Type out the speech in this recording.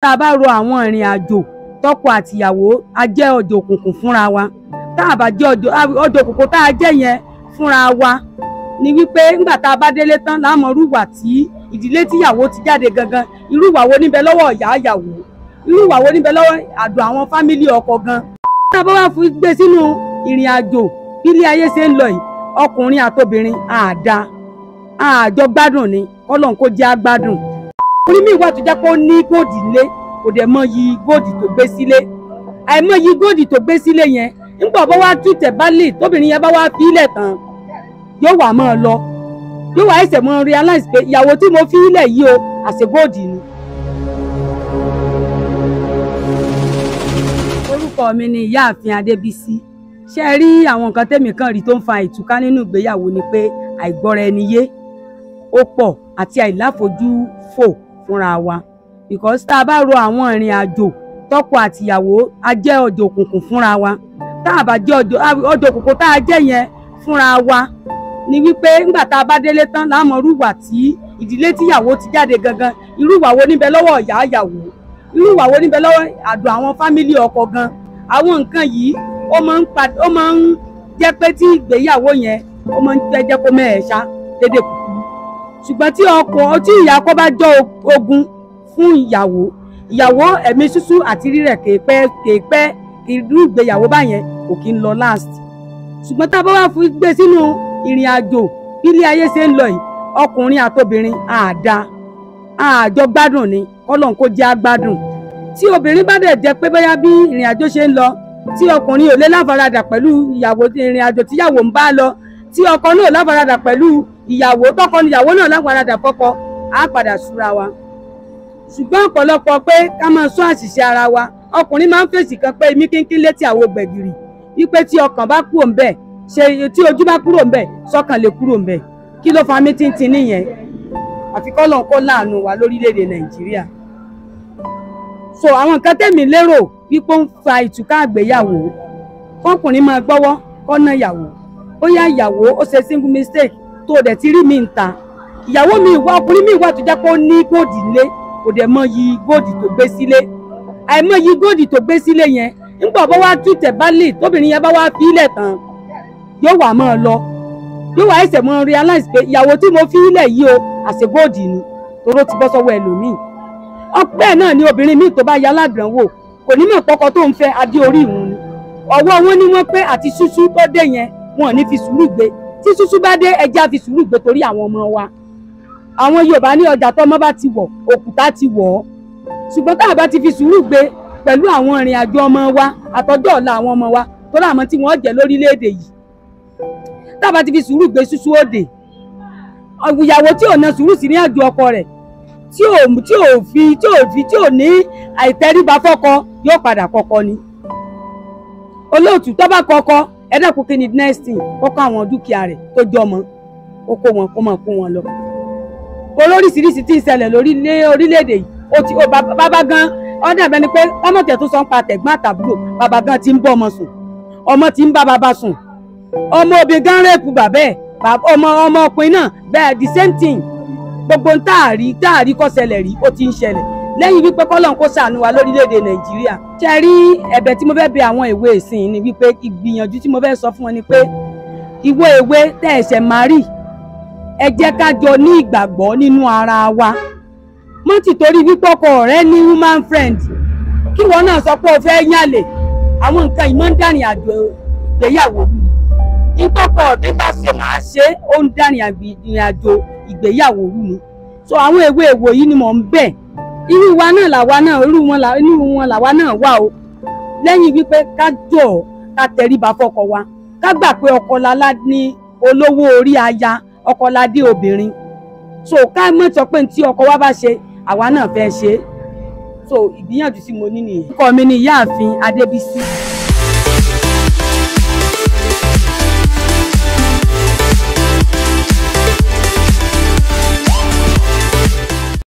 Tá a bá ro àwọn ìrìn àjò tọkọ àtìyàwó, a jẹ́ ọjọ́ òkùnkùn fúnra wa. Tá a bá jẹ́ ọjọ́ òkùnkùn tá a jẹ́ yẹn fúnra wa ni wípé nígbà tá a bá délé tán láàmú irúwà tí ìdílé tíyàwó ti jáde gangan, irúwà wo níbẹ̀ lọ́wọ́ ìyá ìyàwó, irúwà wo níbẹ̀ lọ́wọ́ àdó àwọn fámílì ọkọ gan. Tá a bá wá fi gbé sínú ìrìn àjò bí ilé ayé ṣe ń lọ yìí, ọkùnrin àtobìnrin àdá àjọ gbádùn ni, kọ́lọ́n kó jẹ́ àgbádùn. Orí mi wà tó jẹ́ pé ó ní góòdì lé, kò dẹ̀ mọyì góòdì tó gbé sílé. Àìmọyì góòdì tó gbé sílé yẹn, nígbà bá wá tútẹ̀ bá lè tóbìnrin yẹn bá wá fi ilẹ̀ tán, yóò wà máa lọ, yóò wá ẹsẹ̀ mọ́ realize pé ìyàwó tí mo fi ilẹ̀ yìí o, àṣẹ góòdì ni. Orúkọ mi ni Ìyáàfin Adébísí. Ṣé ẹ rí àwọn nǹkan tẹ́mi kan rí tó ń fa ìtúká nínú ìgbéyàwó ni pé àìgbọ́ra ẹni yé ó pọ̀ àti àìláfojúfò fúnra wa. Because tá a bá ro àwọn ìrìn àjò tọkọ àtìyàwó, a jẹ́ ọjọ́ òkùnkùn fúnra wa. Tá a bá jẹ́ ọjọ́ òkùnkùn tá a jẹ́ yẹn fúnra wa ni wípé nígbà tá a bá délé tán láàmú irúwà tí ìdílé tíyàwó ti jáde gangan, irúwà wo níbẹ̀ lọ́wọ́ ìyá ìyàwó, irúwà wo níbẹ̀ lọ́wọ́ àdó àwọn fámílì ọkọ gan. Àwọn nǹkan yìí ó máa ń jẹ́ pé tí ìgbéyàwó yẹn ó máa ń jẹ́ kó mẹ́ẹ̀ ṣá dédé kúkú. Ṣùgbọ́n tí ọkọ tí ìyá ọkọ bá jọ ogun fún ìyàwó, ìyàwó ẹ̀mí ṣúṣú àti rírẹ̀ kéèpẹ́ irú ìgbéyàwó báyẹn kò kí ń lọ last. Ṣùgbọ́n tá a bá wá fi gbé sínú ìrìn àjò bí ilé ayé ṣe ń lọ yìí, ọkùnrin àtobìnrin àdá àjọ gbádùn ni, kọ́lọ́n kó jẹ́ àgbádùn. Tí obìnrin bá dẹ̀ jẹ́ pé bóyá bí ìrìn àjò ṣe ń lọ, tí ọkùnrin ò lè láfaradà pẹ̀lú ìyàwó ìrìn àjò tíyàwó ń bá lọ, tí ọkọ náà láfaradà pẹ̀lú ìyàwó, tọkọ níyàwó náà láfaradà fọ́kọ, á padà súra wa. Ṣùgbọ́n ọ̀pọ̀lọpọ̀ pé ká máa sọ àṣìṣe ara wa, ọkùnrin máa ń fèsì kan pé imí kínkín létí àwo gbẹ̀gìrì, wípé tí ọkàn bá kúrò ńbẹ̀, ṣe tí ojú bá kúrò ńbẹ̀, sọ́kàn lè kúrò ńbẹ̀. Kí ló fa mí tíntín nìyẹn? Àfi k'Ọlọ́run kó láàánú wa lórílẹ̀‐èdè Nàìjíríà. So àwọn nǹkan tẹ̀mí lérò wípé ó ń fa ìtúká àgbéyàwó, kọkùnrin máa gbọ́wọ́ kọ́nà ìyàwó, bóyá ìyàwó ó ṣe single mistake tó o dẹ̀ ti rí mi ń ta, ìyàwó mi wá, ọkùnrin mi wà tó jẹ́ pé ó ní góòdì lé, kò dẹ̀ mọyì góòdì tó gbé sílé. Àìmọyì góòdì tó gbé sílé yẹn, nígbà bá wá tútẹ̀ bá lè tóbìnrin yẹn bá wá fi ilẹ̀ tán, yóò wà máa lọ, yóò wá ẹsẹ̀ mọ́ realize pé ìyàwó tí mo fi ilẹ̀ yìí o, àṣẹ góòdì ni, toró ti bọ́ sọ́wọ́ ẹlòmíì. Ọpẹ́ náà ni obìnrin míì tó bá ya aládàánwò kò ní mọ̀ pọ́kọ tó ń fẹ́ adé orí ìhun ni. Ọwọ́ wọn ní wọ́n pé àti ṣúṣú tó dé yẹn wọn ò ní fi sùúrù gbé. Tí ṣúṣú bá dé, ẹja fi sùúrù gbé torí àwọn ọmọ wa. Àwọn Yorùbá ní ọjà tọmọ bá ti wọ̀, òkúta ti wọ̀ ọ́. Ṣùgbọ́n tá a bá ti fi sùúrù gbé pẹ̀lú àwọn ìrìn àjò ọmọ wa àtọjọ́ ọ̀la àwọn ọmọ wa tó láwọn tí wọ́n jẹ́ lórílẹ̀‐èdè yìí, tá a bá ti fi sùúrù gbé ṣúṣú òde, ìyàwó tí ò na sùúrù sí ní àjò ọkọ rẹ̀, tí ò ní àìtẹríba fọ́kọ, yóò padà kọ́kọ ni. Olóòtú tó bá kọ́kọ́, ẹ dákun kí ni next thing, kọ́kọ́ àwọn dúkìá rẹ̀ tó jọmọ, ó kó wọn kó máa kó wọn lọ. Olóríṣiríṣi tí ń ṣẹlẹ̀ lórílẹ̀‐èdè yìí, ó ti bàbá gan ọdún àbẹ́ni pé ọmọọ̀tẹ̀ tó sọ ń pa tẹ̀gbọ́n àtàbúrò, bàbá gan ti ń bọ́ ọmọ sùn, ọmọ ti ń bá bàbá sùn, ọmọ obìnrin gan rẹ́pù bàbá ẹ̀, ọmọ ọkùnrin náà bẹ́ẹ̀ the same thing. Gbogbo táàrí kó ṣẹlẹ̀ rí ó ti ń ṣẹlẹ̀ lẹ́yìn wípé kọ́lọ́n kó ṣàánú wa lórílẹ̀‐èdè Nàìjíríà. Ṣe rí ẹ̀bẹ̀ tí mo fẹ́ bẹ̀ àwọn ìwé ìsìn ni wípé ìgbìyànjú tí mo fẹ́ sọ fún wọn ni pé ìwé ìwé tẹ́ ẹ̀ṣẹ̀ máa rí, ẹ jẹ́ ká jọ ní ìgbàgbọ́ nínú ara wa. Mọ́ ti torí wípé ọkọ rẹ ní human friend kí wọn náà sọ pé o fẹ́ yànlè, àwọn nǹkan yìí máa ń dàrin àjò ìgbéyàwó. Ìtọ́kọ̀ ọ̀dún bá ṣe máa ṣe ó ń dàrin àjò ìgbéyàwó rú ni. So àwọn èwe èwò yìí ni mò ń bẹ̀. Irú wa náà làwa náà, irú wọn làwa náà wà o. Lẹ́yìn wípé ká jọ ká tẹríba fọ́kọ wa, ká gbà pé ọkọ lálá ní olówó orí aya, ọkọ ládé obìnrin. So ká mọ̀ sọ pé tí ọkọ wa bá ṣe àwa náà fẹ́ ṣe. So ìgbìyànjú tí mo ní nìyẹn. Orúkọ mi ni Ìyáàfin Adébísí.